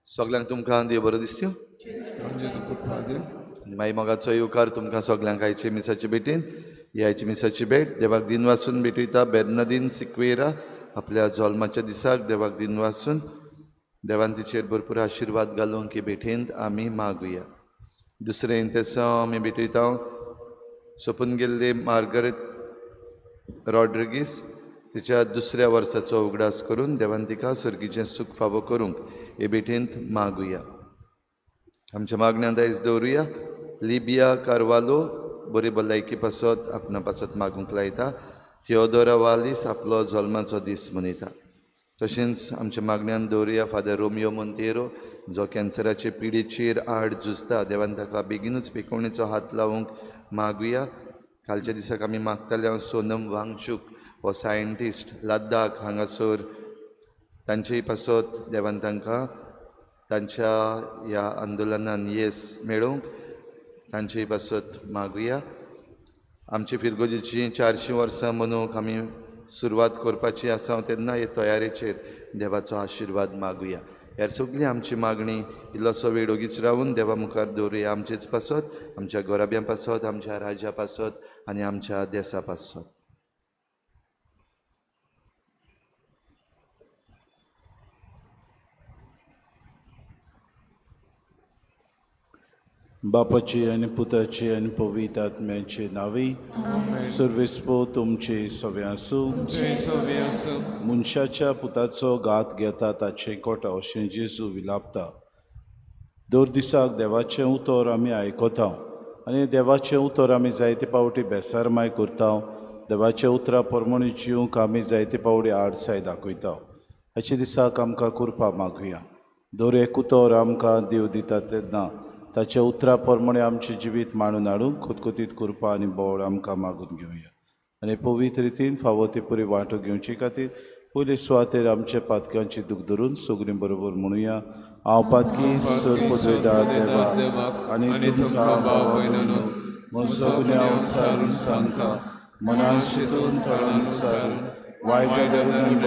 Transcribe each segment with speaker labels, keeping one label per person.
Speaker 1: सगल्यांक तुमकां देव बरो दिसत्यो. माई मोगाचो येवकार तुमकां सगल्यांक आयचे मिसाचे भेटीन. ही आयची मिसाची भेट देवाक दिन वासून भेटयता. बेर्नादीन सिक्वेरा आपल्या जल्माच्या दिसाक देवाक दिन वासून देवान तिचेर भरपूर आशिर्वाद घालूंक ही भेटेंत आमी मागुया. दुसरें तेसांव आमी भेटयता सोंपून गेल्ले मार्गरेत रॉड्रिगीस तिच्या दुसऱ्या वर्साचो उगडास करून देवान तिका सर्गीचें सूख फावो करूंक हे भेटेंत मागुया. आमच्या मागण्यांत आयज दवरुया. लिबिया कार्वालो बरी भलायकी पासत आपणा पासत मागूंक लायता. थियोदोरा वालीस आपलो जल्माचो दीस मनयता. तशेंच आमच्या मागण्यान दवरुया फादर रोमियो मोंतेरो जो कॅन्सराचे पिडेचेर आड झुजता. देवान ताका बेगीनूच पेकोवणेचो हात लावंक मागुया. कालच्या दिसाक आमी मागताले हांव सोनम वांगचूक हो सायंटिस्ट लद्दाख हांगासर तांचेय पासत देवान तांकां तांच्या ह्या आंदोलनान येस मेळोवंक तांचेय पासत मागुया. आमचे फिरगोजीची 400 वर्सां मनोवंक आमी सुरवात करपाची आसा तेन्ना हे तयारेचेर देवाचो आशिर्वाद मागुया. ह्या सगळी आमची मागणी इल्लोसो वेळ ओगीच रावून देवा मुखार दवरुया. आमचेच पासत, आमच्या गोराब्यां पासत, आमच्या राज्या पासत आनी आमच्या देसा पासत.
Speaker 2: बापाची आनी पुताची आनी पवित्र आत्म्याचे नांवी सर्वेस्पो तुमचे सवे आसूं. मनशाच्या पुताचो घात घेता ताचें कोटा अशें जेजू विलापता. दर दिसाक देवाचें उतर आमी आयकता आनी देवाचें उतर आमी जायते पावटी बेसारमाय करता. देवाच्या उतरा प्रमाणे जिवंक आमी जायते पावटी आडसाय दाखयता. हाचे दिसाक आमकां कृपा मागुया. दर एक उतर आमकां देव दिता तेन्ना ताच्या उतरा प्रमाणे आमचें जिवीत मांडून हाडूंक खुतखुतीत कृपा आनी बोळ आमकां मागून घेवया. आनी पवित्र रितीन फावो ती पुरी वांटो घेवचे खातीर पयले सुवातेर आमच्या पातक्यांची दूख धरून सगळीं बरोबर म्हणुया. हांव पातकी सर पदवेदार देवा आनी तुमकां भाव भयणांनो म्हजो गुन्यांव सारून सांगता. मनान चिंतून थोडान सारून वायट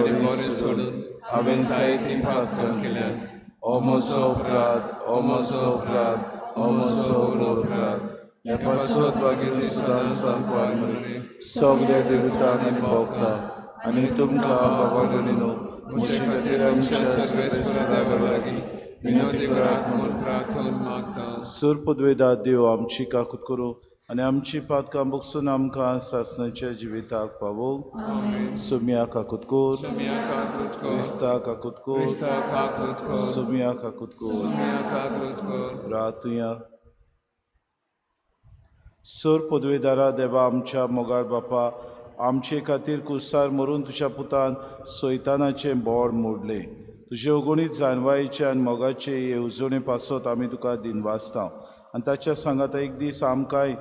Speaker 2: बरें सोडून हांवें जायतीं पातकां केल्यात. ओ म्हजो अपराध, ओ म्हजो अपराध, ओ म्हजो व्हड अपराध. हे पासत वागिनी सुदां सांगपाक सगल्या देवतांक आनी भोगता आनी तुमकां बाबा भयणीनो म्हजे खातीर आमच्या सर्वेस्परा देवा लागीं विनंती करात म्हूण
Speaker 3: प्रार्थना मागता.
Speaker 2: सर पदवेदार देव आमची काकूत करूं आनी आमची पातकां बगसून आमकां सासणाच्या जिविताक पावोवंक. सुमिया काकूत कर, क्रिस्ता काकूत कर, सुमिया काकूत कर, रातुया. सर पदवेदारा देवा आमच्या मोगाळ बापा आमचे खातीर कुसार मरून तुज्या पुतान सैतानाचें बोड मोडलें. तुजे अगणीत जानवायेचे आनी मोगाचे येवजणे पासत आमी तुका दिनवासता आनी ताच्या सांगाता एक दीस आमकांय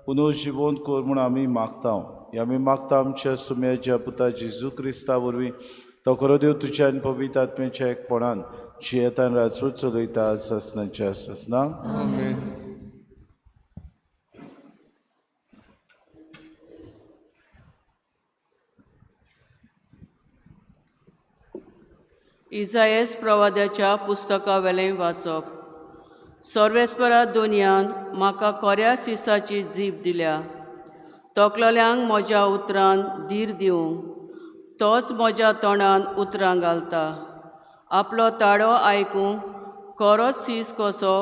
Speaker 2: पुनर्जिवंत कर म्हूण आमी मागता. हे आमी मागता आमच्या सुम्याच्या पुता जेजू क्रिस्ता वरवीं. तो खरो देव तुज्या आनी पवित्र आत्म्याच्या एकपणान जियेतान राजवट चलयता सासणाच्या सासणां.
Speaker 4: इजायस प्रवाद्याच्या पुस्तकावेलें वाचप. सर्वेस्परा दुनियान म्हाका कोऱ्या सिसाची जीब दिल्या. तोखलोल्यांक म्हज्या उतरान धीर दिवंक तोच म्हज्या तोंडान उतरां घालता. आपलो ताळो आयकूंक कोरोच सीस कसो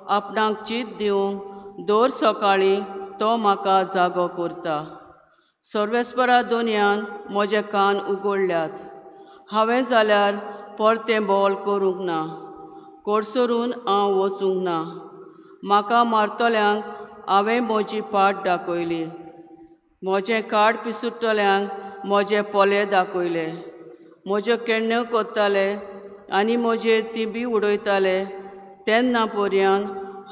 Speaker 4: आपणाक चीत दिवंक दर सकाळीं तो म्हाका जागो करता. सर्वेस्परा दोनयान म्हजे कान उगडल्यात, हांवें जाल्यार परतें बोल करूंक ना, कोडसरून हांव वचूंक ना. म्हाका मारतल्यांक हांवें म्हजी पाट दाखयली, म्हजें काड पिसुट्टल्यांक म्हजे पोले दाखयले. म्हज्यो केण्ण्यो करताले आनी म्हजेर ती बी उडयताले तेन्ना पर्यान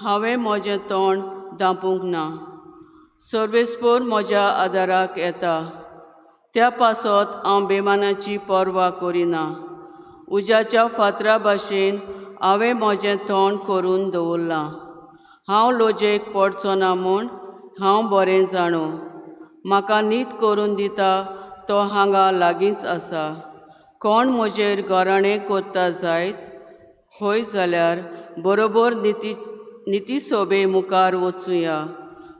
Speaker 4: हांवें म्हजें तोंड धांपूंक ना. सर्वेस्पोर म्हज्या आदाराक येता, त्या पासत हांव बेमानाची पर्वा करिना. उज्याच्या फातरा भाशेन हांवें म्हजें तोंड करून दवरलां. हांव लजेक पडचो ना म्हूण हांव बरें जाणो. म्हाका नीत करून दिता तो हांगा लागींच आसा. कोण म्हजेर घराणें करता जायत हय जाल्यार बरोबर निती नितीसोबे मुखार वचुया.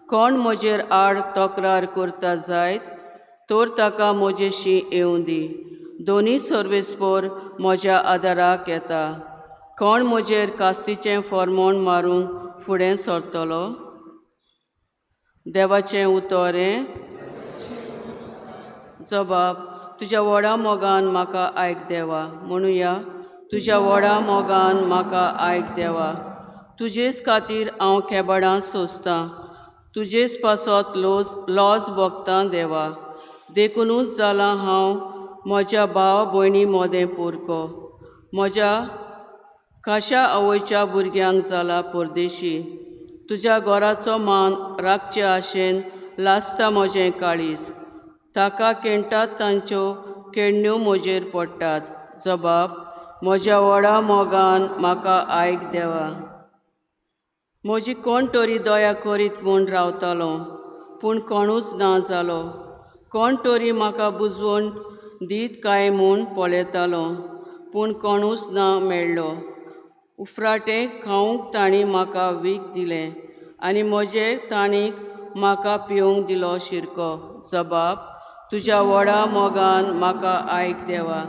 Speaker 4: कोण म्हजेर आड तक्रार करता जायत तर ताका म्हजेशी येवं दी. दोनी सर्वेस्पोर म्हज्या आदाराक येता. कोण म्हजेर कास्तीचें फॉर्मोण मारूंक फुडें सरतलो? देवाचें उतर हें. जबाब तुज्या व्हडा मोगान म्हाका आयक देवा. म्हणुया, तुज्या व्हडा मोगान म्हाका आयक देवा. तुजेच खातीर हांव खेबाडां सोंसतां, तुजेच पासत लोज लॉज भोगतां देवा. देखुनूच जालां हांव म्हज्या भाव भयणी मोदें पोरको, म्हज्या खाशा आवयच्या भुरग्यांक जाला परदेशी. तुज्या घराचो मान राखचे आशेन लासता म्हजें काळीज, ताका केणटात तांच्यो केण्ण्यो म्हजेर पडटात. जबाब म्हज्या व्हडा मोगान म्हाका आयक देवा. म्हजी कोण तरी दया करीत म्हूण रावतालो, पूण कोणूच ना जालो. कोण तरी म्हाका बुजवण दीत काय म्हूण पळयतालो, पूण कोणूच ना मेळ्ळो. उफराटें खावंक तांणी म्हाका वीख दिलें आनी म्हजे ताणीक म्हाका पिवंक दिलो शिरको. जबाब तुज्या व्हडा मोगान म्हाका आयक देवा.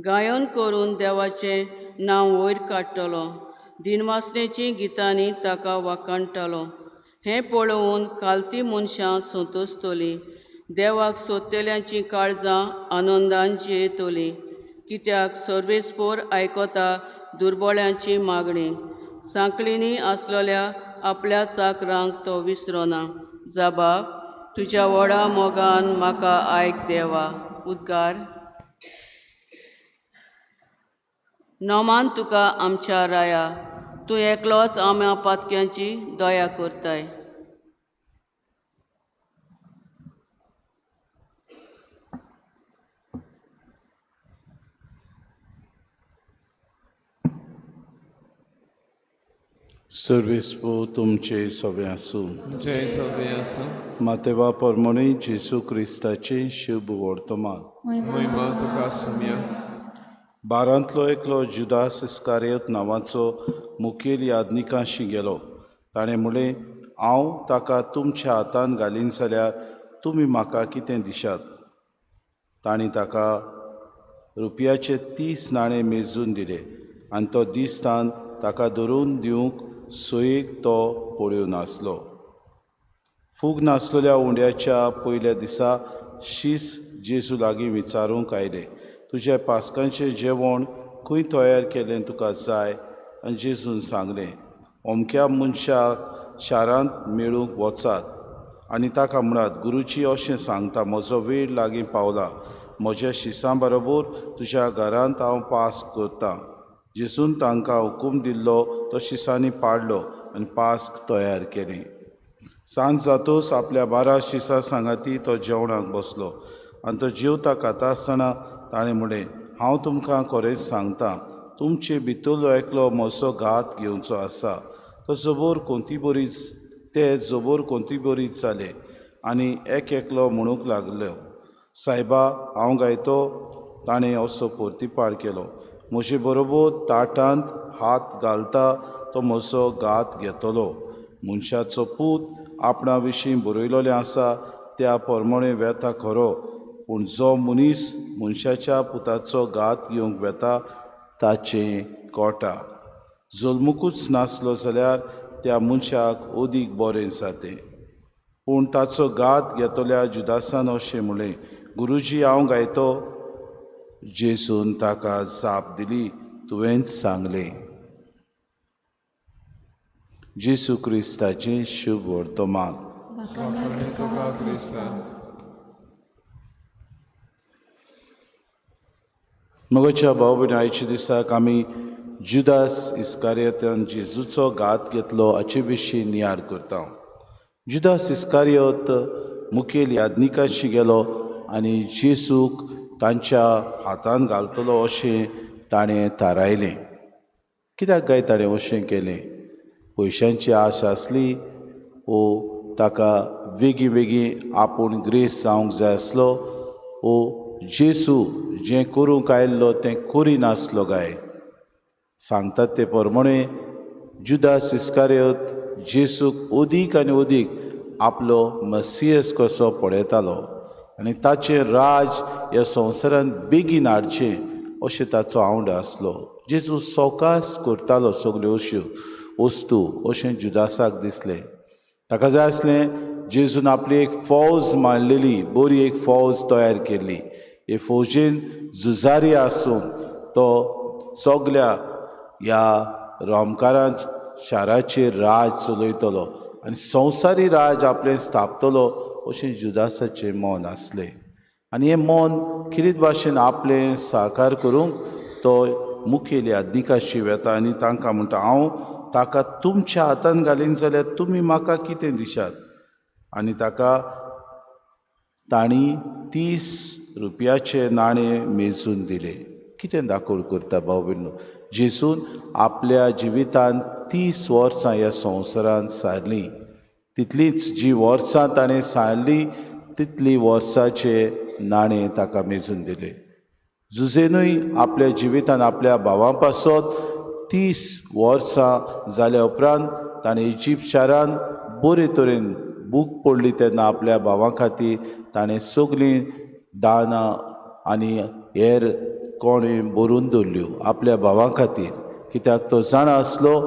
Speaker 4: गायन करून देवाचें नांव वयर काडटलो, दिनवासनेची गितांनी ताका वाखाणटलो. हें पळोवन खालती मनशां संतोसतलीं, देवाक सोदतल्यांचीं काळजां आनंदान जियेतलीं. कित्याक सर्वेस्पोर आयकता दुर्बळ्यांची मागणी, सांकळींनी आसलेल्या आपल्या चाकरांक तो विसरना. जबाब तुज्या व्हडा मोगान म्हाका आयक देवा. उद्गार. नमान तुका आमच्या राया, तूं एकलोच आम्या पातक्यांची दया करताय.
Speaker 2: सर्वेस्पो तुमचे सगळे आसूं.
Speaker 3: जय सगळे आसूं.
Speaker 2: मातेवा परमणी जेसू क्रिस्ताचे शुभ वर्तमान.
Speaker 3: महिमा तुका आसुया.
Speaker 2: बारांतलो एकलो जुदास इस्कारियोत नांवाचो मुखेल याज्ञिकांशी गेलो. ताणें म्हणलें, हांव ताका तुमच्या हातान घालीन जाल्यार तुमी म्हाका कितें दिशात? तांणी ताका रुपयाचे 30 नाणे मेजून दिले आनी तो दिसतान ताका धरून दिवंक सोयीक तो पळोवन आसलो. फूग नासलेल्या उंड्याच्या पयल्या दिसा शीस जेजू लागीं विचारूंक आयले, तुज्या पास्कांचें जेवण खंय तयार केलें तुका जाय? आनी जेजून सांगलें, अमक्या मनशाक शारांत मेळूंक वचात आनी ताका म्हणात, गुरुजी अशें सांगता, म्हजो वेळ लागीं पावला, म्हज्या शिसां बरोबर तुज्या घरांत हांव पास करतां. जेजून तांकां हुकूम दिल्लो तो शिसांनी पाडलो आनी पास्क तयार केलें. सांज जातोच आपल्या 12 शिसां सांगाती तो जेवणाक बसलो आनी तो जेवता खाता आसतना ताणें म्हणलें, हांव तुमकां खरेंच सांगता, तुमचे भितरलो एकलो म्हजो घात घेवचो आसा. तो जबर कोंती बरी ते जबर कोंती बरीच जाले आनी एक एकलो म्हणूंक लागलो, सायबा हांव गायतो. ताणें असो परतिपाळ केलो, म्हजे बरोबर ताटांत हात घालता तो म्हजो घात घेतलो. मनशाचो पूत आपणा विशीं बरयलेलें आसा त्या प्रमाणे वेता खरो, पूण जो मनीस मनशाच्या पुताचो घात घेवंक वेता ताचें कोटा. जल्मुकूच नासलो जाल्यार त्या मनशाक अदीक बरें जातें. पूण ताचो घात घेतल्या जुदासान अशें म्हणलें, गुरुजी हांव गायतो. जेजून ताका जाप दिली, तुवेंच सांगलें. जेजू क्रिस्ताचें शुभ वर्तमान.
Speaker 3: वाखाणे तुका क्रिस्ता.
Speaker 2: मगोच्या भाव भयणी, आयच्या दिसाक आमी जुदास इस्कारियोतान जेजूचो घात घेतलो हाचे विशीं नियाळ करता. जुदास इस्कारियोत मुखेल याज्ञिकाशी गेलो आनी जेजूक तांच्या हातान घालतलो अशें ताणें थारायलें. कित्याक काय ताणें अशें केलें? पयशांची आश आसली वो ताका बेगी बेगी आपूण ग्रेस जावंक जाय आसलो वो जेजू जें करूंक आयिल्लो तें करिनासलो काय? सांगतात ते प्रमाणे जुदास इस्कारियोत जेजूक अदीक आनी अदीक आपलो मसियस कसो पळयतालो आनी ताचें राज ह्या संवसारांत बेगीन हाडचें अशें ताचो आवंडो आसलो. जेजू सवकास करतालो सगल्यो अश्यो वस्तू अशें जुदासाक दिसलें. ताका जाय आसलें जेजून आपली एक फौज मांडलेली, बरी एक फौज तयार केल्ली. हे फौजेन झुजारी आसून तो सगल्या ह्या रोमकारां शाराचेर राज चलयतलो आनी संवसारी राज आपलें स्थापतलो अशें जुदासाचें मन आसलें. आनी हें मन खेरीत भाशेन आपलें साकार करूंक तो मुखेल याज्ञिकाशी वेता आनी तांकां म्हणटा, हांव ताका तुमच्या हातान घालीन जाल्यार तुमी म्हाका कितें दिशात? आनी ताका तांणी 30 रुपयाचे नाणें मेजून दिले. कितें दाखोवड करता भाव भयणीनो? जेजून आपल्या जिवितांत 30 वर्सां ह्या संवसारांत सारलीं. तितलींच जी वर्सां ताणें सारलीं तितलीं वर्सांचे नाणें ताका मेजून दिले. जुजेनूय आपल्या जिवितांत आपल्या भावां पासत 30 वर्सां जाल्या उपरांत ताणें इजिप्त शारांत बरे तरेन भूक पडली तेन्ना आपल्या भावां खातीर ताणें सगळीं दानां आनी हेर कोणें भरून दवरल्यो आपल्या भावां खातीर. कित्याक तो जाणा आसलो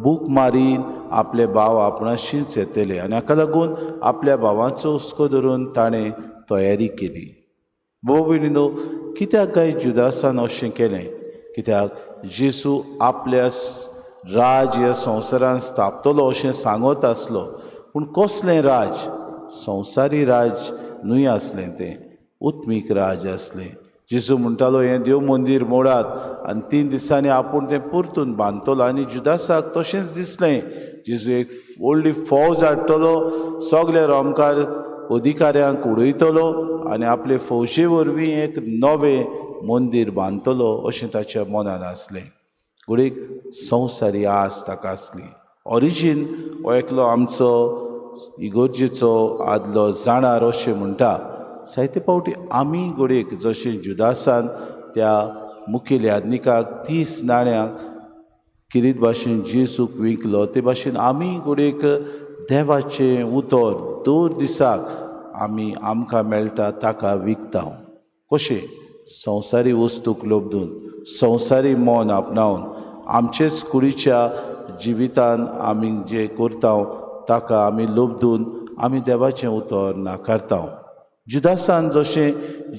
Speaker 2: भूक मारीन आपले भाव आपणाशीच येतले आनी हाका लागून आपल्या भावांचो हुस्को धरून ताणें तयारी केली. भाव भयणीनो, कित्याक काय जुदासान अशें केलें? कित्याक जेजू आपल्या राज ह्या संवसारांत स्थापतलो अशें सांगत आसलो. पूण कसलें राज? संवसारी राज न्हय आसलें, तें उत्मीक राज आसलें. जेजू म्हणटालो, हें देव मंदीर मोडात आनी 3 दिसांनी आपूण तें परतून बांदतलो. आनी जुदासाक तशेंच दिसलें, जेजू एक व्हडली फौज हाडटलो, सगल्या रोमकार अधिकाऱ्यांक उडयतलो आनी आपले फौजे वरवीं एक नवें मंदीर बांदतलो अशें ताच्या मनान आसलें. घडयेक संवसारी आस ताका आसली. ओरिजीन हो एकलो आमचो इगोर्जेचो आदलो जाणार अशें म्हणटा. जायते फावटी आमी घडयेक जशें जुदासान त्या मुखेल याज्ञिकाक 30 नाण्यांक किरीत भाशेन जेजूक विकलो, ते भाशेन आमी घडयेक देवाचें उतर दर दिसाक आमी आमकां मेळटा ताका विकता. कशें? संवसारी वस्तूक लोबदून, संवसारी मन आपणावन आमचेच कुडीच्या जिवितान आमी जें करता ताका आमी लोबदून आमी देवाचें उतर नाकारता. जुदासान जशें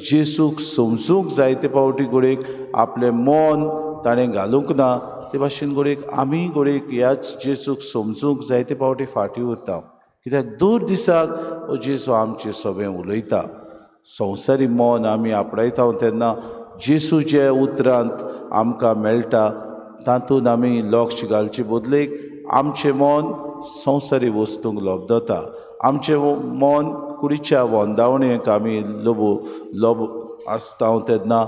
Speaker 2: जेजूक समजूंक जायते फावटी घडयेक आपलें मन ताणें घालूंक ना, ते भाशेन घडयेक आमी घडयेक ह्याच जेजूक समजूंक जायते फावटी फाटीं उरता. कित्याक दर दिसाक हो जेजू आमचे सगळें उलयता. संवसारी मन आमी आपणायता तेन्ना जेजू जे उतरांत आमकां मेळटा तातूंत आमी लक्ष घालचे बदलेक आमचें मन संवसारी वस्तूंक लब्दता. आमचें मन कुडीच्या वंदावणेक आमी लोब आसता तेन्ना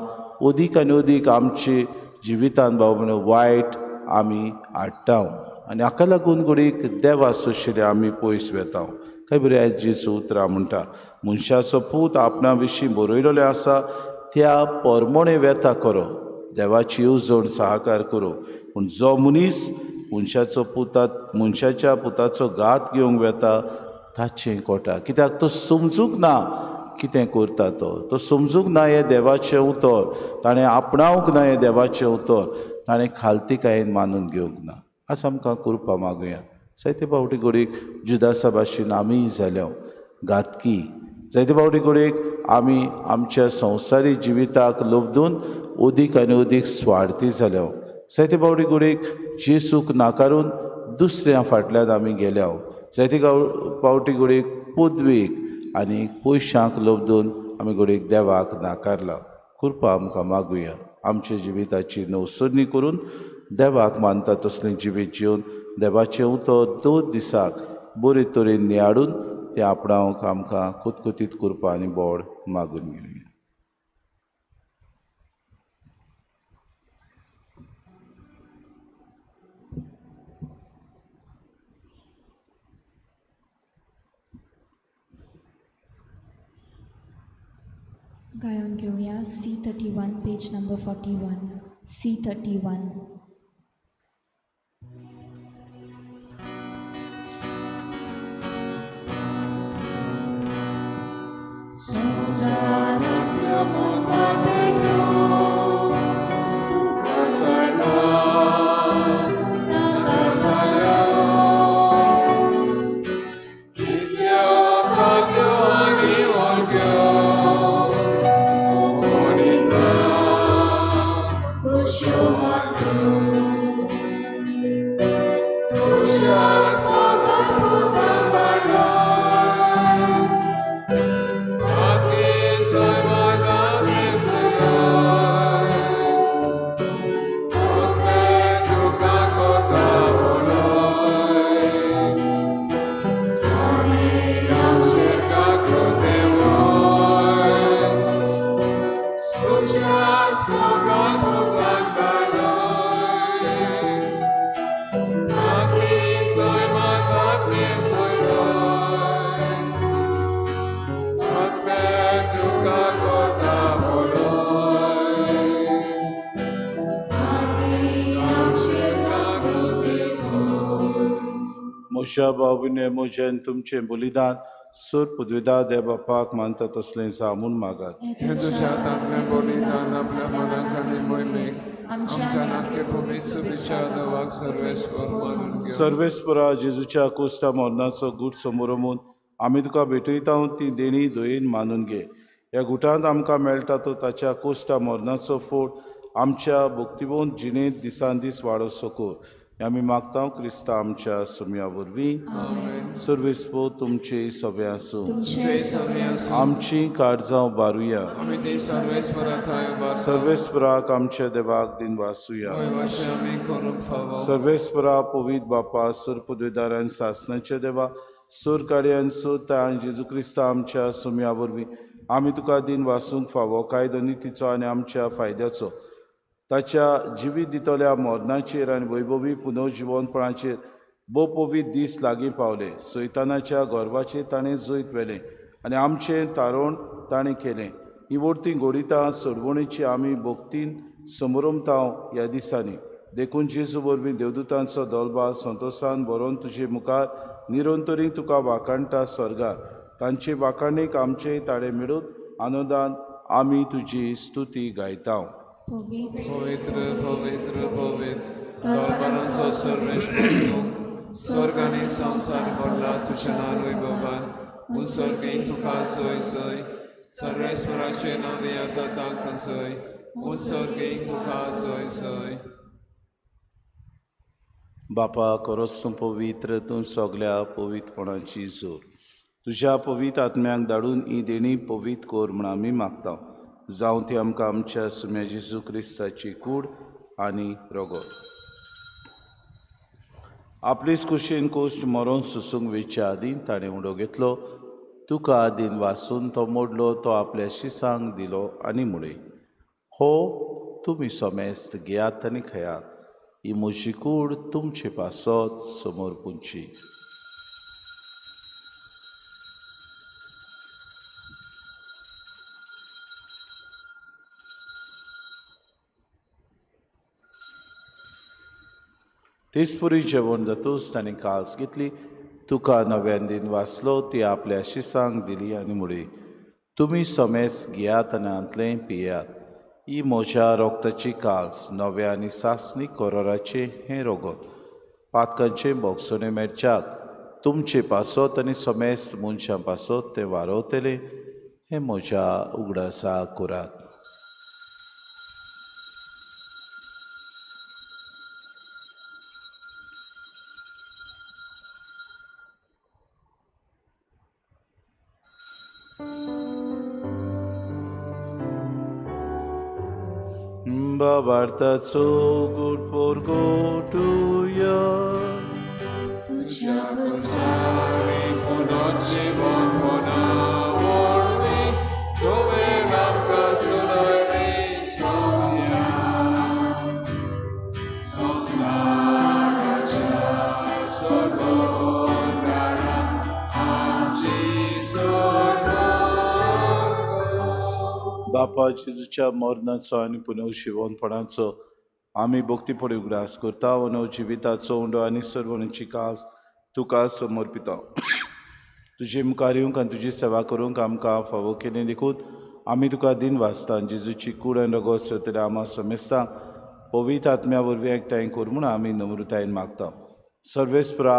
Speaker 2: अदीक आनी अदीक आमचे जिवितान बाबा वायट आमी हाडटा आनी हाका लागून घडयेक देवा सोशिल्ले आमी पयस वेता. काय बरें आयज जेजू उतरां म्हणटा, मनशाचो पूत आपणा विशीं बरयलेलें आसा त्या परमणे वेता करो, देवाची येवजण साकार करूं. पूण जो मनीस मनशाचो पुतात मनशाच्या पुताचो घात घेवंक वेता ताचें कोटा. कित्याक तो समजूंक ना कितें करता तो, तो समजूंक ना हें देवाचें उतर, ताणें आपणावंक ना हें देवाचें उतर. ताणें खालतीकायेन मानून घेवंक ना. आज आमकां कृपा मागुया. जायते फावटी घडयेक जुदासा भाशेन आमीय जाल्या घातकी. जायते फावटी घडयेक आमी आमच्या संवसारी जिविताक लोबदून अदीक आनी अदीक स्वार्थी जाल्या. जायते फावटी घडयेक जेजूक नाकारून दुसऱ्या फाटल्यान आमी गेल्या. जायते फावटी घडयेक पदवेक आनी पयशांक लोबदून आमी घडयेक देवाक नाकारला. कृपा आमकां मागुया. आमच्या जिविताची नवसरणी करून देवाक मानता तसलें जिवीत जिवन देवाचें उतर 2 दिसाक बरे तरेन नियाळून तें आपणावंक आमकां कुतकुतीत कृपा आनी बोड मागून घेवया.
Speaker 3: गायन घेवया C31 page number 41. C31. संसारांतल्या मोजापेटो तुका जालो नाका जालो
Speaker 5: कितल्यो सारक्यो आनी ओलक्यो कोणीना
Speaker 3: खुश्यो मातू
Speaker 5: तुज्याच मोगान पुताक धाडलो आकी सैमाक दिसलोय तसलें तुका कोता उलोय स्वामी आमचे काकूते वय तुज्याच मोगान पुताक धाडलोय आकी सैमाक दिसलोय तसलें तुका कोता उलोय
Speaker 2: म्हज्या भावने म्हजें तुमचें बलिदान सर पदवेदा देव बापाक मानता तसलें जावं म्हूण मागात.
Speaker 5: हे तुज्या हातांतलें बलिदान आपल्या मनाक आनी मोहिमेक आमच्या नाटके सुबेच्या देवाक सर्वेस्पर मानून घेवं.
Speaker 2: सर्वेस्परा जेजूच्या कोश्टा मरणाचो गूट समोरमून आमी तुका भेटयता ती देणी दयेन मानून घे. ह्या गुटांत आमकां मेळटा तो ताच्या कोश्टा मरणाचो फोट आमच्या भक्तिवंत जिणेंत दिसान दीस वाडो सको. आमी मागता क्रिस्ता आमच्या सुम्या वरवीं. सर्वेस्पर तुमचे सगळे आसूं.
Speaker 5: तुमचे सगळे आसूं.
Speaker 2: आमची काळजां उबारुया.
Speaker 5: आमी ते सर्वेस्परा थंय उबारता.
Speaker 2: सर्वेस्पराक आमच्या देवाक दिन वासूया.
Speaker 5: वयवाशे आमी करूंक फावो.
Speaker 2: सर्वेस्परा पवित्र बापा सुर पदवीदारान सासणाच्या देवा सूर काडयान सुतान जेजू क्रिस्ता आमच्या सुम्या वरवीं आमी तुका दिन वासूंक फावो कायदो नितीचो आनी आमच्या फायद्याचो ताच्या जिवीत दितल्या मरणाचेर आनी वैभवी पुनर्जिवनपणाचेर भोव पवित्र दीस लागीं पावले. सैतानाच्या गर्वाचेर ताणें जैत व्हेलें आनी आमचें तारण ताणें केलें. ही वरतीं घोडितां सोडवणीची आमी भक्तीन समरमतांव ह्या दिसांनी. देखून जेजू वरवीं देवदूतांचो दोलबा संतोसान बरोवन तुजे मुखार निरंतरी तुका वाखाणटा स्वर्गार. तांचे वाखाणीक आमचे ताळे मेळून आनंदान आमी तुजी स्तुती गायता.
Speaker 3: पवित्र
Speaker 5: पवित्र पवित्र पवित्र दरबारांचो सर्वेस्पर तूं स्वर्ग आनी संवसार भरला तुज्या नांव वैभवान. उंसर्गी तुका जय जय. सर्वेस्पराचें नांव येता तांकां जय. उंसर्गी तुका जय जय.
Speaker 2: बापा खरोच तूं पवित्र, तूं सगल्या पवित्रपणाची जोर. तुज्या पवित्र आत्म्याक धाडून ही देणी पवित्र कर म्हूण आमी मागता. जावं ती आमकां आमच्या सुम्या जेजू क्रिस्ताची कूड आनी रगत. आपलीच कुशीन कोश्ट मरोन सुसूंक वेच्या आदीं ताणें उडो घेतलो. तुका दिन वासून तो मोडलो. तो आपल्या शिसांक दिलो आनी म्हळें, हो तुमी समेस्त घेयात आनी खेयात. ही म्हजी कूड तुमचे पासत समोर पुंची. तेचपुरी जेवण जातूच ताणें कास घेतली. तुका नव्यान दिन वाचलो. ती आपल्या शिसांक दिली आनी म्हळी, तुमी समेस्त घेयात आनी हांतलें पियात. ही म्हज्या रोगताची कास नव्या आनी सासणी कोरोराचें हें रोगत पातकांचें भोगसणें मेळच्याक तुमचे पासत आनी समेस्त मनशां पासत तें वारवतलें हें म्हज्या उगडासा करात. बाबार्थाचो गुड पोरगोटुया
Speaker 3: तुज्या
Speaker 5: सारी पुनर्जीवन बनावणी तुवें आमकां सुनायली सोम्या संवसाराच्या सोडवणारा आमची सोडवण.
Speaker 2: बापा जेजूच्या मरणाचो आनी पुनर्जिवनपणाचो आमी भक्तीपणी उगडास करता आनी जिविताचो उंडो आनी सर्वणीची कास तुका समर्पिता. तुजे मुखार येवंक आनी तुजी सेवा करूंक आमकां फावो केली देखून आमी तुका दिन वाचता. जेजूची कूड आनी रगत सोदतल्या आमा समेस्तांक पवित्र आत्म्या वरवीं एकठांय कर म्हूण आमी नम्रतायेन मागता. सर्वेस्परा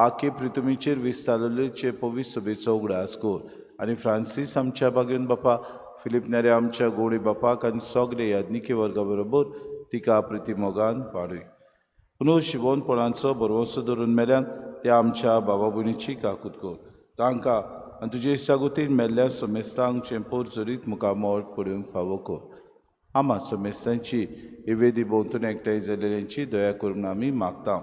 Speaker 2: आखे पृथ्वीचेर विस्तारलेचे पवित्र सभेचो उगडास कर आनी फ्रांसीस आमच्या बागेन बापा, फिलीप नेरे आमच्या गोडी बापाक आनी सगळे याज्ञिकी वर्गा बरोबर तिका प्रितीमोगान वाडय. पुनू शिवोनपणाचो भरवंसो धरून मेल्यान त्या आमच्या बाबा भयणीची काकूत कर. तांकां आनी तुजे सागोतीन मेल्ल्या समेस्तांक चेंपोर जरीत मुखामळ पडूंक फावो कर. आमा समेस्तांची इवेदी भोंवतणी एकठांय जाल्ल्यांची दया करून आमी मागता.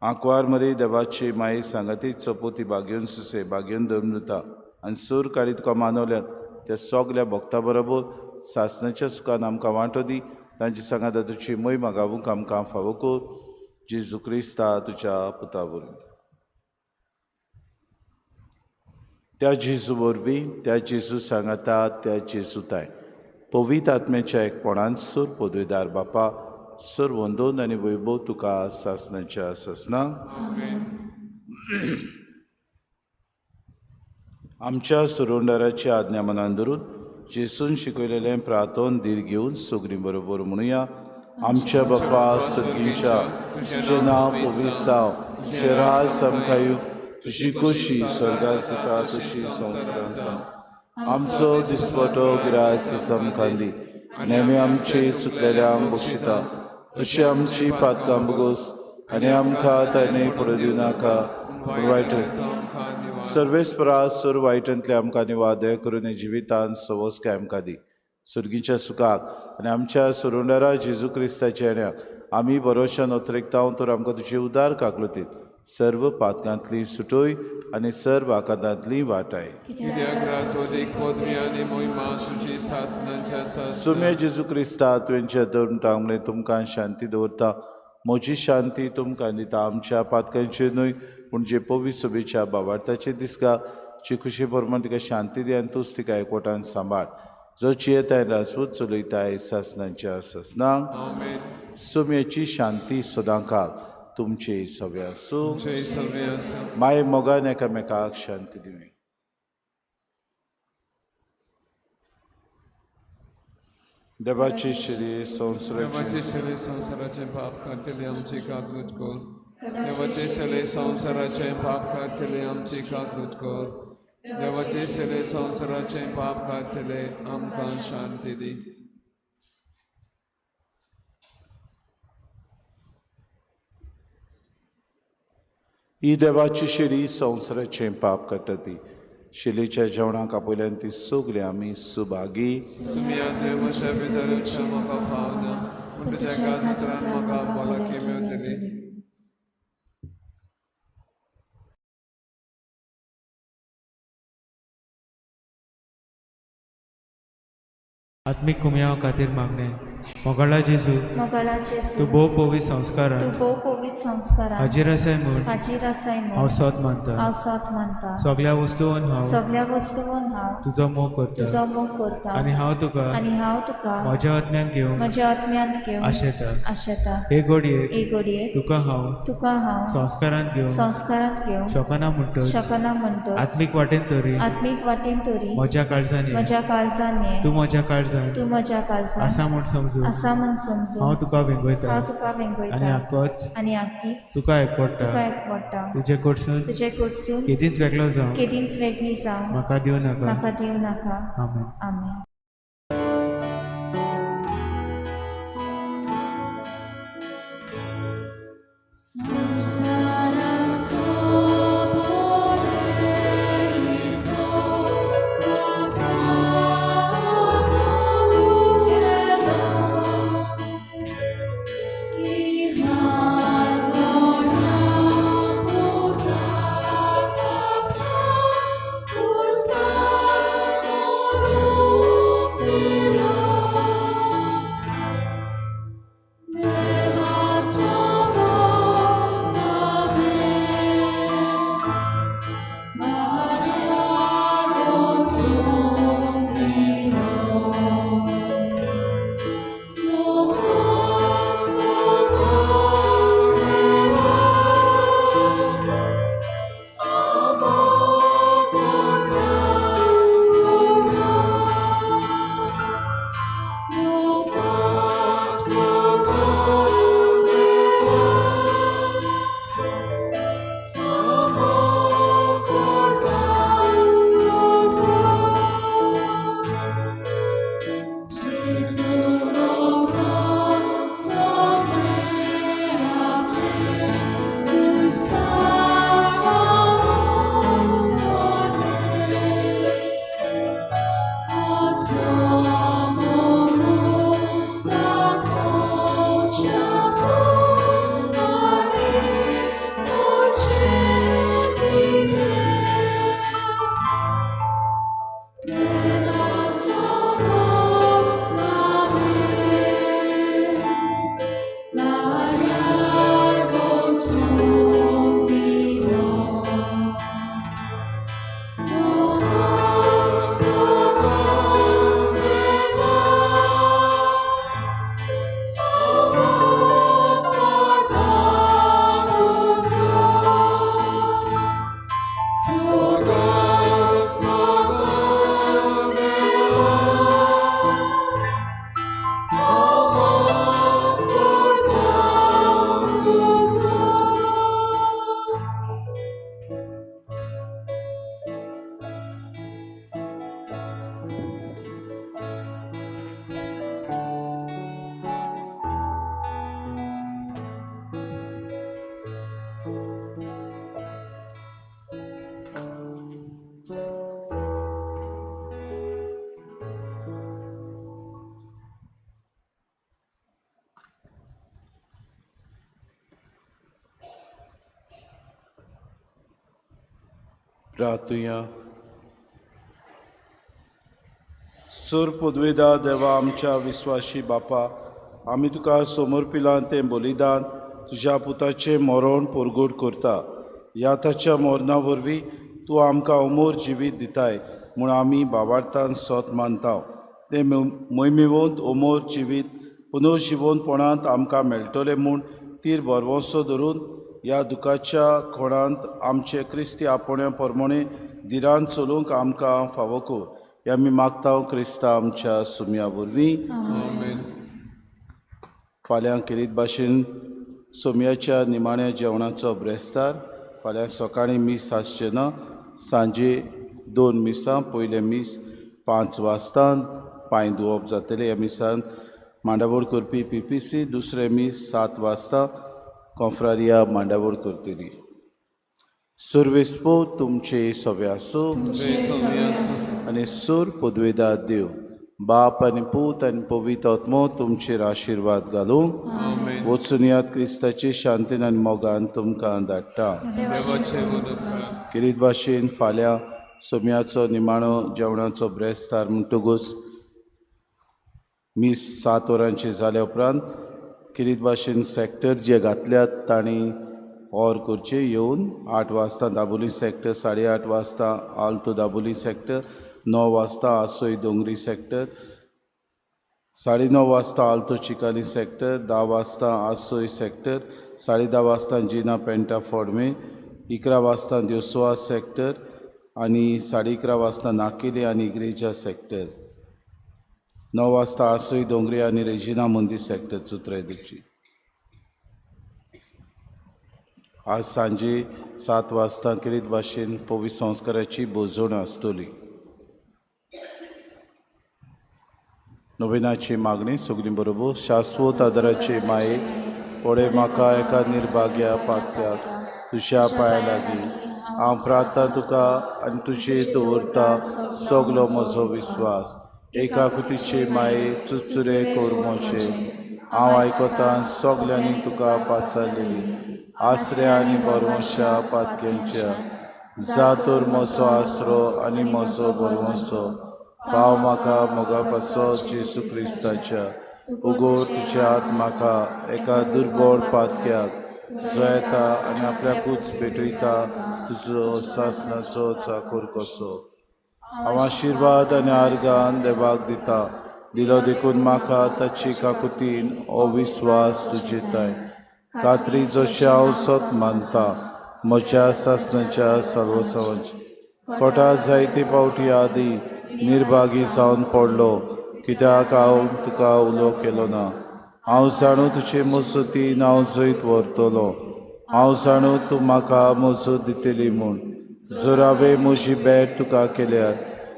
Speaker 2: आंकवार मरे देवाची माये सांगाती चपोती बागेवन सुसे बागेवन धरून आनी सूर काडी तुका मानवल्यात त्या सगल्या भक्ता बरोबर सासणाच्या सुखान आमकां वांटो दी. तांची सांगाता तुजी मोहिमा गावूंक आमकां फावो कर. जेजू क्रिस्ता तुज्या पुता वरवीं. त्या जेजू वरवीं, त्या जेजू सांगाता, त्या जेजू ताय पवित्र आत्म्याच्या एकपणान सूर पदवेदार बापा सर वंदोन आनी वैभव तुका सासणाच्या सासना. आमच्या सुरुंडाराची आज्ञा मनान धरून जेसून शिकयलेलें प्रार्थन धीर घेवन सगळीं बरोबर म्हणुया. आमच्या बापा सर्गीच्या, तुजें नांव पवित्र जावं, तुजें राज आमकां येवं, तुजी खोशी स्वर्गांत जाता तशी संवसारांत जावं. आमचो दिसपटो गिरास आमकां दी आनी आमी आमचे चुकलेल्यांक बक्षिता तशी आमची पातकां बगोस आनी आमकां ताणें पडूं दिवनाका पूण वायट सर्वेस्परा सुर वायटांतले आमकां निवाद दया करून जिवितान सवस्काय आमकां दी. सुर्गीच्या सुखाक आनी आमच्या सुरुंडारा जेजू क्रिस्ताच्या येण्याक आमी बरोशान अत्रेकता तर आमकां तुजे उदार काकलुतीत सर्व पातकांतली सुटोय आनी सर्व आकांतांतली वाटाय. सुम्या जेजू क्रिस्ता तुवेंच्या धर्म तांगले तुमकां शांती दवरता, म्हजी शांती तुमकां दिता. आमच्या पातकांचेर न्हय पूण जे पवित्र सभेच्या बाबार्थाचे दिसका जी खुशी प्रमाण तिका शांती दी आनी तूच तिका एकवटान सांबाळ. जो चियेताय राजवत चलयताय सासणाच्या सासणांक. सुम्याची शांती सदांकाल तुमचे सगळे आसूं. माय मोगान एकामेकाक शांती दिवी. देवाचे शरीर संवसाराचे
Speaker 5: संवसाराचें पाप काडटले आमची काकूत कर. देवाचे शरीर संवसाराचें पाप काडटले आमची काकूत कर. देवाचे शरीर संवसाराचें पाप काडटले आमकां शांती दी.
Speaker 2: ही देवाची शिडी संवसाराचें पाप काडटा ती शिलेच्या जेवणाक आपयल्यान ती सगळी आमी सुभागी.
Speaker 5: सुम्या तुवें म्हज्या भितर म्हाका फावना पूण तुज्या कातरान म्हाका भलायकी मेवतली.
Speaker 6: आत्मीक कुमयाव खातीर मागणें. मोगाळा जेजू,
Speaker 3: मोगाळा जेजू,
Speaker 6: तूं भोव पवित्र संस्कारान,
Speaker 3: तूं भोव पवित्र संस्कारान
Speaker 6: हाजीर आसाय म्हूण,
Speaker 3: हाजीर आसाय म्हूण
Speaker 6: हांव सोद मानता,
Speaker 3: हांव सोद मानता.
Speaker 6: सगळ्या वस्तून हांव,
Speaker 3: सगळ्या वस्तून हांव
Speaker 6: तुजो मोग करता,
Speaker 3: तुजो मोग करता.
Speaker 6: आनी हांव तुका,
Speaker 3: आनी हांव तुका
Speaker 6: म्हज्या आत्म्यान घेवंक,
Speaker 3: म्हज्या आत्म्यांत घेवंक
Speaker 6: आशेता.
Speaker 3: आशेता.
Speaker 6: हे घडयेक,
Speaker 3: हे घडयेक
Speaker 6: तुका हांव,
Speaker 3: तुका हांव
Speaker 6: संस्कारांत घेवंक,
Speaker 3: संस्कारांत घेवंक
Speaker 6: शकना म्हणटच,
Speaker 3: शकना म्हणटच,
Speaker 6: आत्मीक वाटेन तरी,
Speaker 3: आत्मीक वाटेन तरी
Speaker 6: म्हज्या काळजान ये,
Speaker 3: म्हज्या काळजान ये,
Speaker 6: तूं म्हज्या काळजान,
Speaker 3: तूं म्हज्या काळजान
Speaker 6: आसा म्हूण समजून,
Speaker 3: आसा म्हूण समजून
Speaker 6: हांव तुका वेंगयता,
Speaker 3: हांव तुका वेंगयता,
Speaker 6: आनी आकोच,
Speaker 3: आनी आकीच
Speaker 6: तुका एकवडटा,
Speaker 3: तुका एकवडटा.
Speaker 6: तुजे कडसून,
Speaker 3: तुजे कडसून
Speaker 6: केदींच वेगळो जावं,
Speaker 3: केदींच वेगळी जावं
Speaker 6: म्हाका दिवं नाका,
Speaker 3: म्हाका दिवं नाका.
Speaker 6: आमेन.
Speaker 3: आमेन.
Speaker 2: प्रार्थुया. सूर पदवेदा देवा आमच्या विस्वाशी बापा, आमी तुका समर्पिलां तें बलिदान तुज्या पुताचें मरण परगट करता. ह्या ताच्या मरणा वरवीं तूं आमकां अमोर जिवीत दिताय म्हूण आमी बाबार्थान सोत मानता. तें मोहिमेवंत अमोर जिवीत पुनर्जिवंतपणांत आमकां मेळटलें म्हूण तीर भरवंसो धरून ह्या दुखाच्या खोणांत आमचे क्रिस्ती आपोवण्या प्रमाणे धिरान चलूंक आमकां फावो कर. हे आमी मागता क्रिस्ता आमच्या सुम्या वरवीं. फाल्यां केरीत भाशेन सोम्याच्या निमाण्या जेवणाचो ब्रेस्तार. फाल्यां सकाळीं मीस आसचें ना, सांजे 2 मिसां. पयलें मीस 5 वाजता पांय धुवप जातलें. ह्या मिसान मांडावळ करपी PPC. दुसरें मीस 7 वाजता कॉन्फ्रारिया मांडावळ करतली. सुरवेस्पो तुमचे सवे आसूं आनी सूर पदवेदार देव बाप आनी पूत आनी पवित्र आत्मो तुमचेर आशिर्वाद घालूं. वचून याद क्रिस्ताची शांतीन आनी मोगान तुमकां धाडटा. केरीत भाशेन फाल्यां सोम्याचो निमाणो जेवणाचो ब्रेस्तार म्हणटकूच मीस 7 वरांची जाल्या उपरांत किरीत भाशेन सेक्टर जे घातल्यात तांणी ऑर करचे येवन 8 वाजता दाबोली सेक्टर, 8:30 वाजता आल्तो दाबोली सेक्टर, 9 वाजता आसोय दोंगरी सेक्टर, 9:30 वाजता आल्तो चिकाली सेक्टर, 10 वाजता आसोय सेक्टर, 10:30 वाजता जिना पेंटा फोडमे, 11 वाजता दिवसोआ सेक्टर आनी 11:30 वाजता नाकेले आनी इग्रेजा सेक्टर, 9 वाजता आसोय दोंगरी आनी रेजिना मंदीर सेक्टर चुत्राय दिवची। आज सांजे 7 वाजता किरीत भाशेन पवित्र संस्काराची भोजवण आसतली। नोवेनाची मागणी सगळी बरोबर। शाश्वत आदाराची माये पळय म्हाका एका निर्भाग्या पातक्याक तुज्या पांया लागीं हांव प्रार्थना तुका आनी तुजेर दवरता सगलो म्हजो विस्वास। एका कुतीचे माये चुचुरे कर म्हजे हांव आयकता सगल्यांनी तुका पाचारलेली आसऱ्या आनी बरवंशा पातक्यांच्या जा तर म्हजो आसरो आनी म्हजो बरवंसो पाव म्हाका मोगा पासो जेजू क्रिस्ताच्या उगोर तुज्या हात म्हाका एका दुर्बळ पातक्याक जो येता आनी आपल्याकूच भेटयता तुजो सासणाचो चाकूर कसो। हांव आशिर्वाद आनी आर्गान देवाक दिता दिलो देखून म्हाका ताची काकुतीन हो विस्वास तुजे ताय खात्री जशें हांव सत मानता म्हज्या सासणाच्या साल्वसांवाची कोटा जायते पावटी आदी निर्भागी जावन पडलो कित्याक हांव तुका उलो केलो ना। हांव जाणू तुजे मजतीन हांव जैत व्हरतलो, हांव जाणू तूं म्हाका मजत दितली म्हूण। जर हांवें म्हजी भेट तुका केल्यार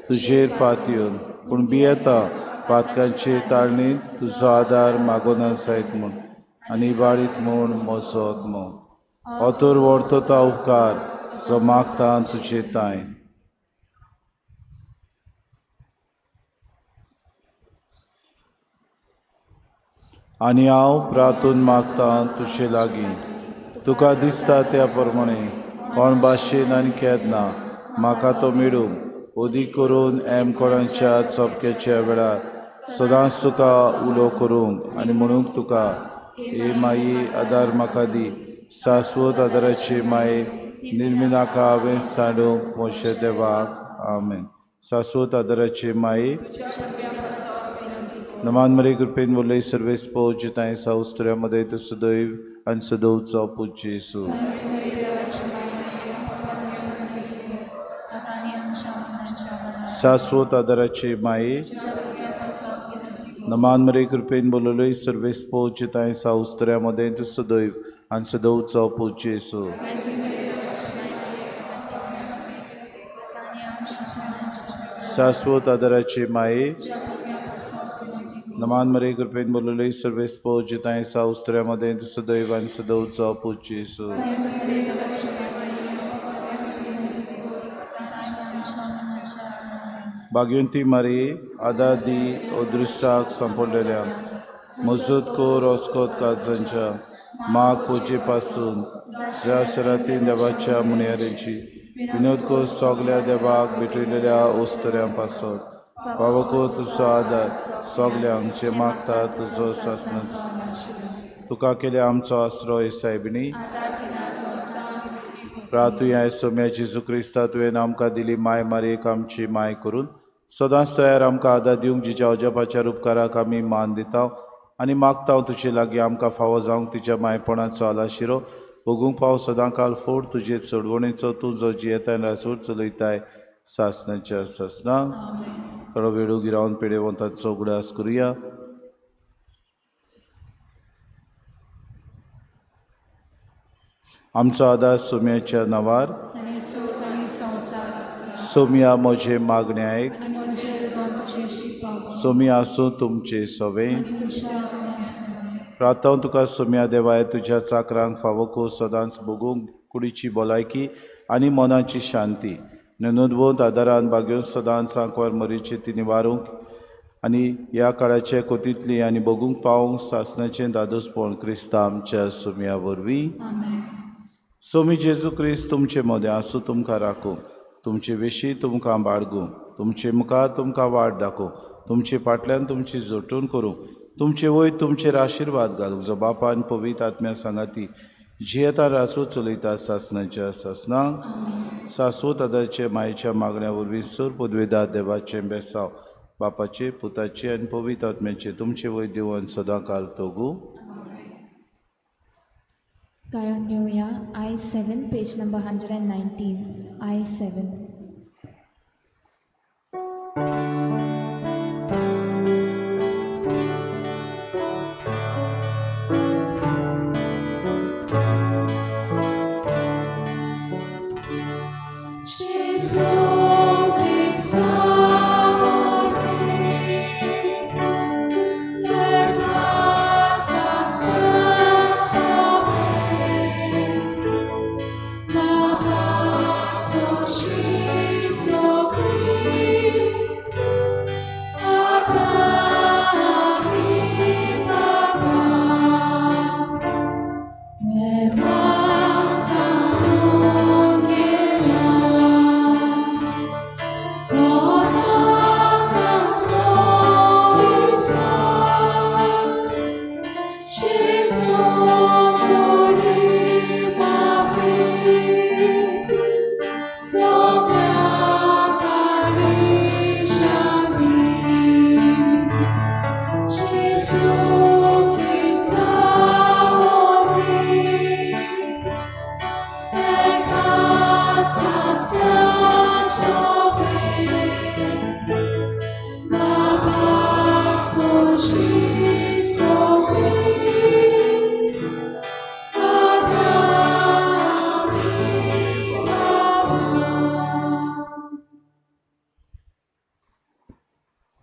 Speaker 2: तुजेर पातयेवन पूण भियेता पातकांचे ताळणींत तुजो आदार मागोना जायत म्हूण आनी इबाडीत म्हूण म्हजो आत्मो हो तर व्हरतो तो उपकार जो मागता तुजे तांय। आनी हांव प्रार्थून मागता तुजे लागीं तुका दिसता त्या प्रमाणे कोण भाशेन आनी केन्ना म्हाका तो मेळूंक अदीक करून एम कोणाच्या चपक्याच्या वेळार सदांच तुका उलो करूंक आनी म्हणूंक तुका हे माई आदार म्हाका दी। शाश्वत आदाराची माये निर्मिनाका हांवें सांडूंक म्हज्या देवाक आमेन। शाश्वत आदाराची माये नमान मरे कृपेन बोलले सर्वेस पोजिताय साउस्त्र्यामध्ये तू सदैव आणि सदैवचा पूज्य येशू। शाश्वत आदाराची माये नमान मरे कृपेन बोलले सर्वेस पोजिताय साउस्त्र्यामध्ये तू सदैव आणि सदैवचा पूज्य येशू। शाश्वत आदाराची माये नमान मरे कृपेन बोलले सर्वेस पोजिताय साउस्त्र्यामध्ये तू सदैव आणि सदैवचा पूज्य येशू। भाग्यवंती मारी आदार दी अदृश्टाक सांपडलेल्या मजत कर ओस्कोत काजांच्या माग पुजे पासून ज्या शरातीन देवाच्या मुनियारेची विनोद कर सगल्या देवाक भेटयलेल्या ओस्तऱ्यां पासत पावको तुजो आदार सगल्यांक जे मागता तुजो सासणाचो तुका केल्या आमचो आसरो हे सायबिणी। प्रातुया सोम्या जेजू क्रिस्ता तुवें आमकां दिली माय मारयेक आमची माय करून सदांच तयार आमकां आदार दिवंक जिच्या अजापाच्या उपकाराक आमी मान दिता आनी मागता तुजे लागीं आमकां फावो जावंक तिच्या मायपणाचो आलाशिरो भोगूंक पाव सदां काल फोड तुजे चडवणेचो तूं जो जियेताय राजवट चलयताय सासणाच्या सासणाक। थोडो वेळ उगी रावन पेडेवंताचो उगडास करुया। आमचो आदार सोम्याच्या नांवार सोम्या म्हजे मागणे आयक सोमी आसूं तुमचे सवे। प्रार्थना तुका सोम्या देवाय तुज्या चाकरांक फावो को सदांच भोगूंक कुडीची भलायकी आनी मनाची शांती नोंदवंत आदारान भाग्योवन सदांच आंकवार मरीची ती निवारूंक आनी ह्या काळाचे कोतींतली आनी भोगूंक पावूंक सासणाचें दादोसपण क्रिस्ता आमच्या सोम्या वरवीं। सोमी जेजू क्रिस्त तुमचे मदें आसूं तुमकां राखूं तुमचे वेशी तुमकां बाळगूं तुमचे मुखार तुमकां वाट दाखोवं तुमचे फाटल्यान तुमची जोटून करूंक तुमचे वयर तुमचेर आशिर्वाद घालूंक जो बापान पवित्र आत्म्या सांगाती जियेता रासो चलयता सासणाच्या सासणाक सासो दादाचे मायेच्या मागण्या वरवीं सर पदवेदार देवाचें बेसांव बापाचे पुताचे आनी पवित्र आत्म्याचे तुमचे वयर देवन सदां काल तोगू.
Speaker 3: गायन घेवया I 7, page number 119, I 7.